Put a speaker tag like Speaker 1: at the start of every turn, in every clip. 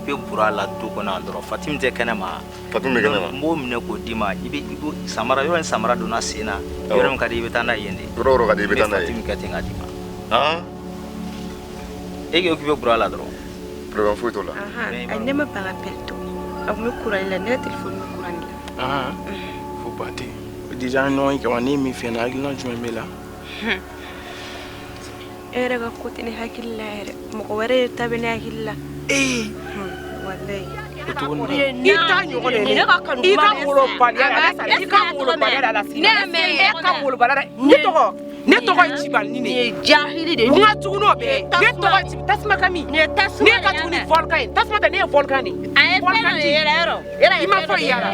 Speaker 1: bɛ bura la du kɔnɔ yan dɔrɔn. Fatimi tɛ kɛnɛ ma.
Speaker 2: Fatimi bɛ kɛnɛ ma.
Speaker 1: N b'o minɛ k'o d'i ma. I bɛ i b'o samara yɔrɔ in samara donna sen na. Yɔrɔ min ka di i bɛ taa n'a ye yen de.
Speaker 2: Yɔrɔ o yɔrɔ ka di i bɛ taa n'a ye.
Speaker 1: N bɛ Fatimi kɛ ten k'a d'i ma.
Speaker 2: Han?
Speaker 1: E ko k'i bɛ bura la dɔrɔn.
Speaker 2: Problème foyi t'o la.
Speaker 3: Ayi, ne ma ban ka appel to. A tun bɛ kuran la, ne ka téléphone bɛ kuran la.
Speaker 4: Ahan. Fo ba tɛ. Déjà an ye ɲɔgɔn ye kaban, ne ye min f'i ɲɛna, hakilina jumɛn b'e la?
Speaker 3: E yɛrɛ ka ko tɛ ne hakili la yɛrɛ, mɔgɔ wɛrɛ de ta bɛ ne hakili la.
Speaker 4: Ee!
Speaker 3: Walayi.
Speaker 4: O cogo nin
Speaker 5: I ta ɲɔgɔn de ye ne. I ka molobaliya la, i ka molobaliya la lasigi. E ka molobaliya la. Ne tɔgɔ ye Cibalinin de ye.
Speaker 6: Jahili de.
Speaker 5: N ka jugu n'o bɛɛ ye. Ne tɔgɔ ye tasuma kami.
Speaker 6: Ne
Speaker 5: ka jugu ni volcan ye. Tasuma tɛ, ne ye volcan de ye.
Speaker 6: A ye fɛn dɔ ye yɛrɛ yɔrɔ.
Speaker 5: I ma foyi y'a la.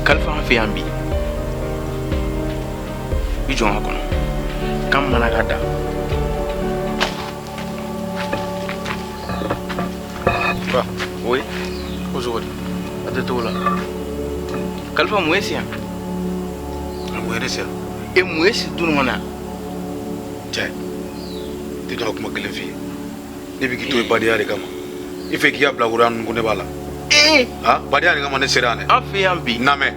Speaker 4: Kalifa an fɛ yan bi. I jɔ n ka kɔnɔ. Kan mana ka da.
Speaker 2: Ba.
Speaker 4: Oui. Ko cogo di? A tɛ t'o la. Kalifa mun ye si yan?
Speaker 7: Mun ye ne si yan?
Speaker 4: E mun ye si du nin kɔnɔ yan?
Speaker 7: Cɛ, tɛ jɔ ka kuma kelen f'i ye. Ne bɛ k'i to yen badenya de kama. I fɛ k'i ka bilakoroya ninnu ko ne b'a la.
Speaker 4: Ee!
Speaker 7: Ha? Badenya de kama ne sera yan dɛ.
Speaker 4: An fɛ yan bi.
Speaker 7: Namɛ.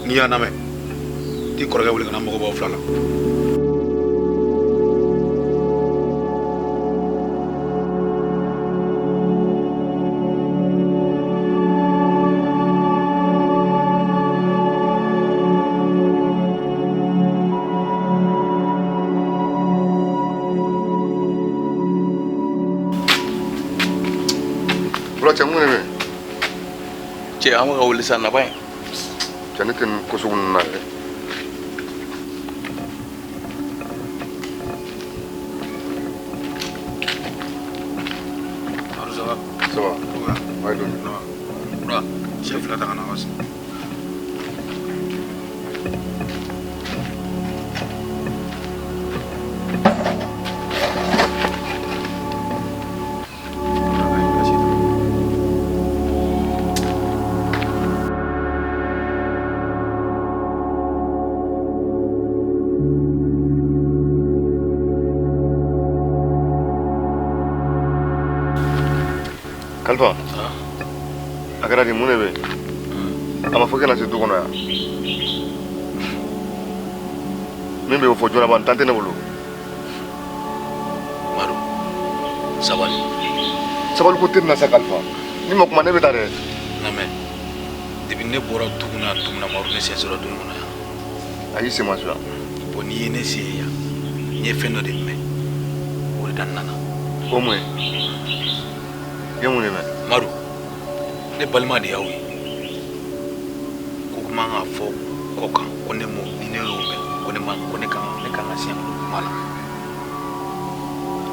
Speaker 7: N'i y'a namɛ, t'i kɔrɔkɛ wele ka na n mago b'aw fila la.
Speaker 2: Bura cɛ mun de bɛ yen?
Speaker 4: Cɛ, an bɛ ka wuli sa, na ban ye.
Speaker 2: Cɛ, ne tɛ nin ko sugu ninnu na dɛ.
Speaker 7: Ça va?
Speaker 2: Ça va. Ouais, donc.
Speaker 7: Bura, sɛ fila ta ka na ka sigi.
Speaker 2: Kalifa, a kɛra di, mun de bɛ yen? A ma fɔ k'e na se du kɔnɔ yan. Min bɛ o fɔ joona ban, temps tɛ ne bolo.
Speaker 7: Madu, sabali.
Speaker 2: Sabali ko tɛ nin na sa Kalifa. N'i ma kuma ne bɛ taa dɛ.
Speaker 7: Lamɛn, depuis ne bɔra du kɔnɔ yan don min na, Madu, ne sen sera du kɔnɔ yan.
Speaker 2: A y'i sen ma su yan.
Speaker 7: Bon, n'i ye ne sen yan, n ye fɛn dɔ de mɛn. O de la n nana.
Speaker 2: O mun ye? I ye mun de mɛn?
Speaker 7: Madu, ne balima de y'aw ye. Ko kuma kan ka fɔ kɔ kan, ko ne m'o, ni ne y'o mɛn, ko ne ma, ko ne kan, ne kan ka sen don kuma la.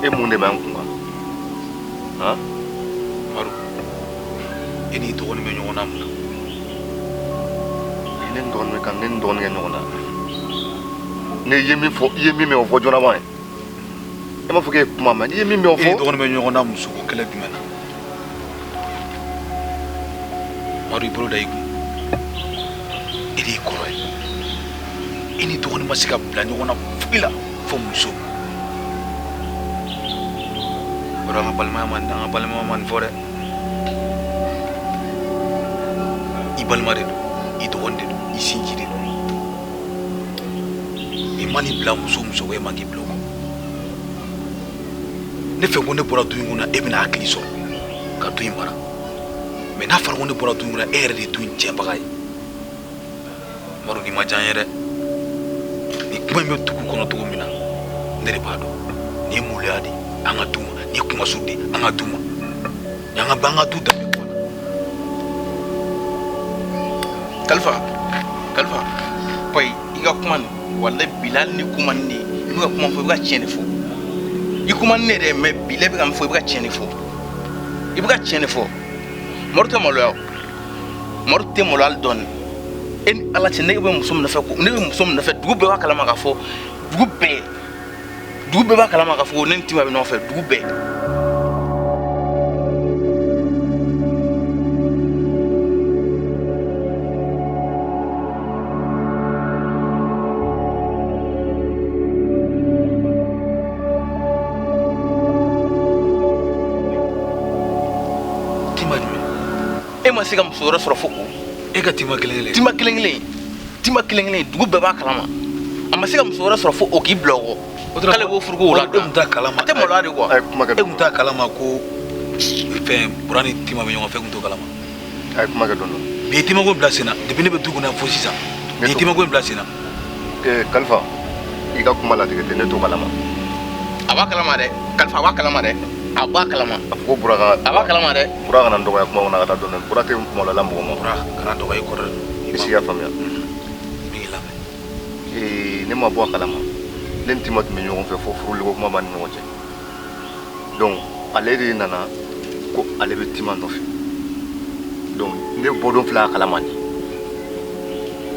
Speaker 2: E mun de b'an kun kan? Han?
Speaker 7: Madu, e n'i dɔgɔnin bɛ ɲɔgɔn na mun na?
Speaker 2: Ne ni dɔgɔnin bɛ kan, ne ni dɔgɔnin kɛ ɲɔgɔn na. Ne ye min fɔ, i ye min mɛn o fɔ joona ban ye. E m'a fɔ k'e ye kuma mɛn, n'i ye min mɛn o fɔ.
Speaker 7: E n'i dɔgɔnin bɛ ɲɔgɔn na musoko kɛlɛ jumɛn na? Madu, i bolo da i kun. E de y'i kɔrɔ ye. E ni dɔgɔnin ma se ka bila ɲɔgɔn na foyi la fo muso. O an ka balimaya ma, an ka balimaya ma nin fɔ dɛ. I balima de don, i dɔgɔnin de don, i sinji de don. I man'i bila muso muso kɔ, e man k'i bila o kɔ. Ne fɛ ko ne bɔra du in kɔnɔ, e bɛna hakili sɔrɔ ka du in mara. Mais n'a fɔra ko ne bɔra du in kɔnɔ, e yɛrɛ de ye du in tiɲɛbaga ye. Madu, nin ma diya n ye dɛ. Nin kuma in bɛ dugu kɔnɔ cogo min na, ne de b'a dɔn. Nin ye maloya de ye an ka du ma, nin ye kumasu de ye an ka du ma, nin an ka du danbe bɔ a la.
Speaker 4: Kalifa, Kalifa, payi i ka kuma nin, walayi bilali ni kuma nin de ye. I bɛ ka kuma fɔ, i bɛ ka tiɲɛ de fɔ. I kuma ni ne yɛrɛ ye, mais bilali bɛ ka min fɔ, i bɛ ka tiɲɛ de fɔ. I bɛ ka tiɲɛ de fɔ. Madu tɛ maloya o. Madu tɛ maloya hali dɔɔni. E ni Ala cɛ, ne bɛ muso min nɔfɛ, ne bɛ muso min nɔfɛ, dugu bɛɛ b'a kalama k'a fɔ, dugu bɛɛ b'a kalama k'a fɔ ko ne ni Tima bɛ ɲɔgɔn fɛ, dugu bɛɛ.
Speaker 7: Tima jumɛn?
Speaker 4: E ma se ka muso wɛrɛ sɔrɔ fo o.
Speaker 7: E ka Tima kelen kelen.
Speaker 4: Tima kelen kelen. Tima kelen kelen, dugu bɛɛ b'a kalama. A ma se ka muso wɛrɛ sɔrɔ fo o k'i bila o kɔ. K'ale b'o furu k'o ladon.
Speaker 7: E tun t'a kalama.
Speaker 4: A tɛ maloya de quoi.
Speaker 2: A ye kuma kɛ.
Speaker 7: E tun t'a kalama ko fɛn Bura ni Tima bɛ ɲɔgɔn fɛ, e tun t'o kalama.
Speaker 2: A ye kuma kɛ dɔɔni.
Speaker 7: Bi ye Tima ko in bila sen na, depuis ne bɛ du kɔnɔ yan fo sisan. Bi ye Tima ko in bila sen na.
Speaker 2: Kalifa, i ka kuma latigɛ tɛ, ne t'o kalama.
Speaker 4: A b'a kalama dɛ, Kalifa, a b'a kalama dɛ. A b'a kalama.
Speaker 2: A fɔ ko Bura ka.
Speaker 4: A b'a kalama dɛ.
Speaker 2: Bura kana n dɔgɔya kuma kɔnɔ, a ka taa dɔɔni. Bura tɛ maloya mɔgɔ ma.
Speaker 7: Bura kana dɔgɔya, i kɔrɔ de don.
Speaker 2: I si y'a faamuya.
Speaker 7: N b'i lamɛn.
Speaker 2: Ne ma bɔ a kalama. Ne ni Tima tun bɛ ɲɔgɔn fɛ fo furuliko kuma b'an ni ɲɔgɔn cɛ. Donc ale de nana ko ale bɛ Tima nɔfɛ. Donc ne bɔdon filɛ a kalama nin.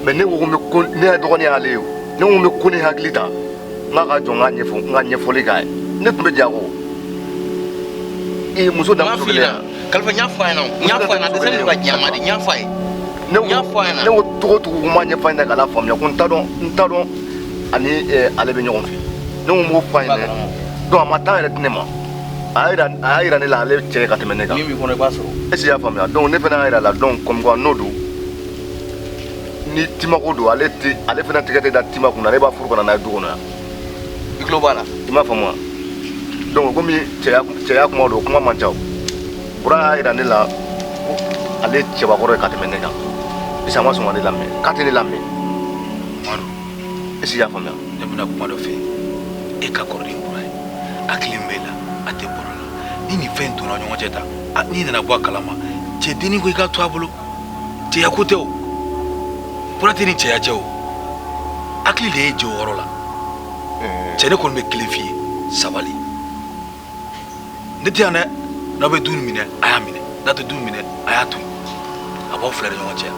Speaker 2: Mais ne ko n bɛ ko, ne y'a dɔgɔnin y'ale ye o. Ne ko n bɛ ko ne hakili ta. N k'a ka jɔ n k'a ɲɛfɔ, n ka ɲɛfɔli k'a ye. Ne tun bɛ jago. Muso da muso kelen.
Speaker 4: Kalifa, n y'a fɔ a ɲɛna, n y'a fɔ a ɲɛna, a dɛsɛlen don ka diɲɛ ma de, n y'a fɔ a ye.
Speaker 2: Ne ko cogo cogo ko n b'a ɲɛfɔ a ɲɛna k'a lafaamuya ko n t'a dɔn, n t'a dɔn ani ale bɛ ɲɔgɔn fɛ. Ne ko n b'o fɔ a ɲɛna. Donc a ma taa yɛrɛ di ne ma. A y'a yira ne la ale cɛ ka tɛmɛ ne kan.
Speaker 4: Min b'i kɔnɔ i b'a sɔrɔ.
Speaker 2: Est ce que i y'a faamuya? Donc ne fana y'a yira a la, donc comme quoi n'o don, ni Tima ko don, ale tɛ, ale fana tɛgɛ tɛ da Tima kunna, ne b'a furu ka na n'a ye du kɔnɔ yan.
Speaker 4: I tulo b'a la.
Speaker 2: I m'a faamu wa? Donc komi cɛya kuma don, kuma man ca o. Bura y'a yira ne la ko ale cɛbakɔrɔ ye ka tɛmɛ ne kan. Est ce que a ma sɔn ka ne lamɛn? K'a tɛ ne lamɛn.
Speaker 7: Madu.
Speaker 2: Est ce que i y'a faamuya?
Speaker 7: Ne bɛna kuma dɔ f'i ye. E ka kɔrɔ ni Bura ye. Hakili min b'e la, a tɛ Bura la. Ni nin fɛn in donna ɲɔgɔn cɛ tan, n'i nana bɔ a kalama, cɛ dennin ko i k'a to a bolo. Cɛya ko tɛ o. Bura tɛ ni cɛya cɛ o. Hakili de ye jɛ o yɔrɔ la. Cɛ, ne kɔni bɛ kelen f'i ye, sabali. Ne tɛ yan dɛ. N'aw bɛ du minɛ, a y'a minɛ. N'a tɛ du minɛ, a y'a to yen. A b'aw fila ni ɲɔgɔn cɛ.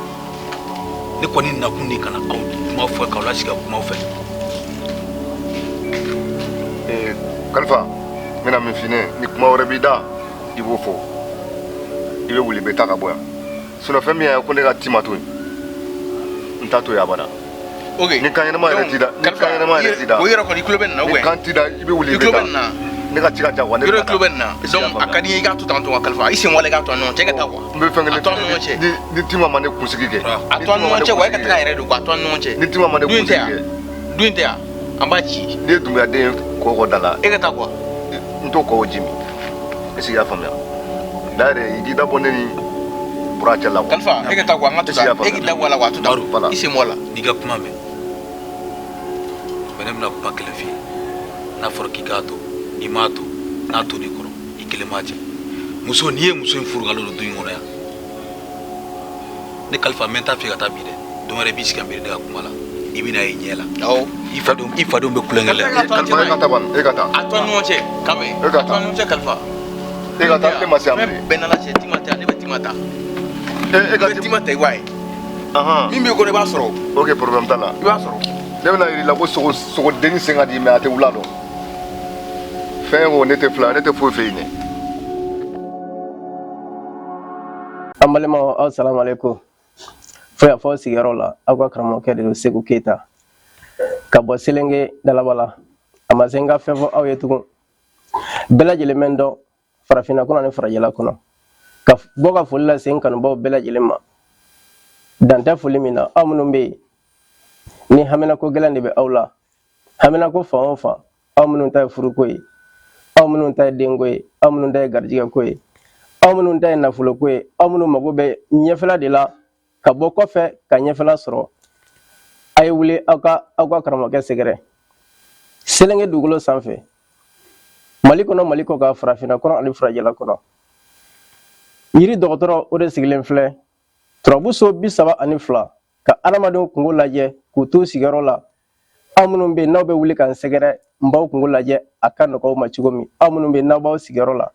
Speaker 7: Ne kɔni nakun de ka na aw kuma fɔ, k'aw lasigi ka kuma aw fɛ.
Speaker 2: Kalifa, n bɛna min f'i ye, ni kuma wɛrɛ b'i da, i b'o fɔ. I bɛ wuli, i bɛ taa ka bɔ yan. Sinon fɛn min y'a ye ko ne ka Tima to yen, n t'a to yen abada.
Speaker 4: Ok.
Speaker 2: Ni kan ɲɛnama yɛrɛ t'i da, ni kan ɲɛnama yɛrɛ t'i da.
Speaker 4: O yɛrɛ kɔni, i tulo bɛ nin na ou
Speaker 2: Ni
Speaker 4: bien?
Speaker 2: kan t'i da, i bɛ wuli, i
Speaker 4: I
Speaker 2: bɛ
Speaker 4: tulo bɛ
Speaker 2: taa.
Speaker 4: nin na.
Speaker 2: Ne ka ci ka ca quoi, ne
Speaker 4: Yɔrɔ
Speaker 2: bɛ
Speaker 4: i tulo bɛ nin na. Donc a ka di n ye i k'a to tan tɔ, Kalifa. I sen wala i k'a to an ni ɲɔgɔn cɛ, e ka taa quoi.
Speaker 2: N bɛ fɛn kelen
Speaker 4: A to an ni ɲɔgɔn cɛ.
Speaker 2: Ni Tima ma ne kunsigi kɛ.
Speaker 4: A to an ni ɲɔgɔn cɛ quoi, e ka taga yɛrɛ de quoi, a to an ni ɲɔgɔn cɛ.
Speaker 2: Ni Tima ma ne
Speaker 4: Du in tɛ
Speaker 2: kunsigi
Speaker 4: yan.
Speaker 2: kɛ.
Speaker 4: Du in tɛ yan. An b'a ci.
Speaker 2: N'i ye Dunbuya den ye kɔkɔ da la.
Speaker 4: E ka taa quoi.
Speaker 2: N t'o kɔkɔ ji min. Est ce que i y'a faamuya? Da yɛrɛ, i k'i da bɔ ne ni Bura cɛ la quoi.
Speaker 4: Kalifa, e ka taa quoi, an ka to tan. E k'i da bɔ a la quoi, a to tan.
Speaker 2: Voilà.
Speaker 4: I sen bɔ a la.
Speaker 7: N'i ka kuma mɛn, mais ne bɛna kuma kelen f'i ye. N'a fɔra k'i k'a to, n'i m'a to, n'a to n'i kɔrɔ, i kelen b'a jɛ. Muso, n'i ye muso in furu ka don du in kɔnɔ yan, ne Kalifa, n bɛ t'a f'i ye ka taa bi dɛ. Don wɛrɛ i b'i sigi ka miiri ne ka kuma la, i bɛna ye ɲɛ la.
Speaker 4: Awɔ.
Speaker 7: I fadenw bɛ kulonkɛ la.
Speaker 2: Kalifa, e ka taa bani, e ka taa.
Speaker 4: A to an ni ɲɔgɔn cɛ, kan bɛn.
Speaker 2: E ka
Speaker 4: A to an ni ɲɔgɔn cɛ, Kalifa.
Speaker 2: E ka taa, e ma se yan
Speaker 4: Fɛn
Speaker 2: bilen.
Speaker 4: bɛɛ n'Ala cɛ, Tima tɛ yan, ne bɛ Tima ta.
Speaker 2: E ka
Speaker 4: I bɛ Tima ta i b'a ye.
Speaker 2: Ahan.
Speaker 4: Min b'i kɔnɔ, i b'a sɔrɔ.
Speaker 2: Ok, problème t'a la.
Speaker 4: I b'a sɔrɔ.
Speaker 2: Ne bɛna yir'i la ko sogodenni sen ka di, mais a tɛ wula dɔn. Fɛn o, ne tɛ fila, ne tɛ foyi fɛ yen dɛ. An
Speaker 6: An balimaw, aw salamu aleykum. Fo yan fɔ sigiyɔrɔ la, aw ka karamɔgɔkɛ de don, Segu Keyita, ka bɔ Selenge Dalaba la. A ma se n ka fɛn fɔ aw ye tugun. Bɛɛ lajɛlen bɛ n dɔn farafinna kɔnɔ ni farajɛla kɔnɔ. Ka bɔ ka foli lase n kanubaw bɛɛ lajɛlen ma, dan tɛ foli min na. Aw minnu bɛ yen ni haminako gɛlɛn de bɛ aw la, haminako fan o fan, aw minnu ta ye furuko ye, aw minnu ta ye denko ye, aw minnu ta ye garijɛgɛko ye, aw minnu ta ye nafoloko ye, aw minnu mago bɛ ɲɛfɛla de la ka bɔ kɔfɛ ka ɲɛfɛla sɔrɔ, a ye wuli aw ka aw ka karamɔgɔkɛ sɛgɛrɛ Selenge dugukolo sanfɛ, Mali kɔnɔ, Mali kɔkan, farafinna kɔnɔ ani farajɛla kɔnɔ. Yiri dɔgɔtɔrɔ, o de sigilen filɛ turabuso 32 ka adamadenw kungo lajɛ k'u t'u sigiyɔrɔ la. Aw minnu bɛ yen n'aw bɛ wuli ka n sɛgɛrɛ, n b'aw kungo lajɛ a ka nɔgɔ aw ma cogo min. Aw minnu bɛ yen n'aw b'aw sigiyɔrɔ la,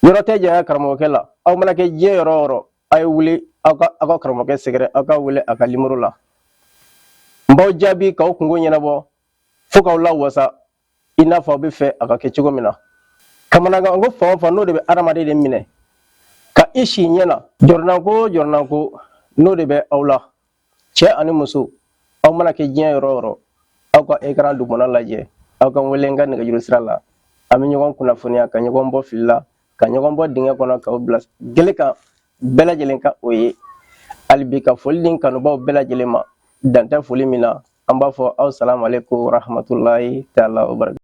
Speaker 6: yɔrɔ tɛ janya karamɔgɔkɛ la. Aw mana kɛ diɲɛ yɔrɔ o yɔrɔ, a ye wuli aw ka aw ka karamɔgɔkɛ sɛgɛrɛ, aw ka wele a ka limoro la. N b'aw jaabi k'aw kungo ɲɛnabɔ fo k'aw lawasa i n'a fɔ aw bɛ fɛ a ka kɛ cogo min na. Kamanagan ko fan o fan, n'o de bɛ adamaden de minɛ ka i si ɲɛ na, jɔrɔnanko o jɔrɔnanko, n'o de bɛ aw la, cɛ ani muso, aw mana kɛ diɲɛ yɔrɔ o yɔrɔ, aw ka ekran dugumana lajɛ, aw ka n wele n ka nɛgɛjuru sira la. An bɛ ɲɔgɔn kunnafoniya ka ɲɔgɔn bɔ fili la, ka ɲɔgɔn bɔ dingɛ kɔnɔ, k'aw bila gele kan, bɛɛ lajɛlen ka o ye. Hali bi, ka foli di n kanubaw bɛɛ lajɛlen ma, dan tɛ foli min na. An b'a fɔ aw salamu aleykum rahmatulahi taala wa barakatu.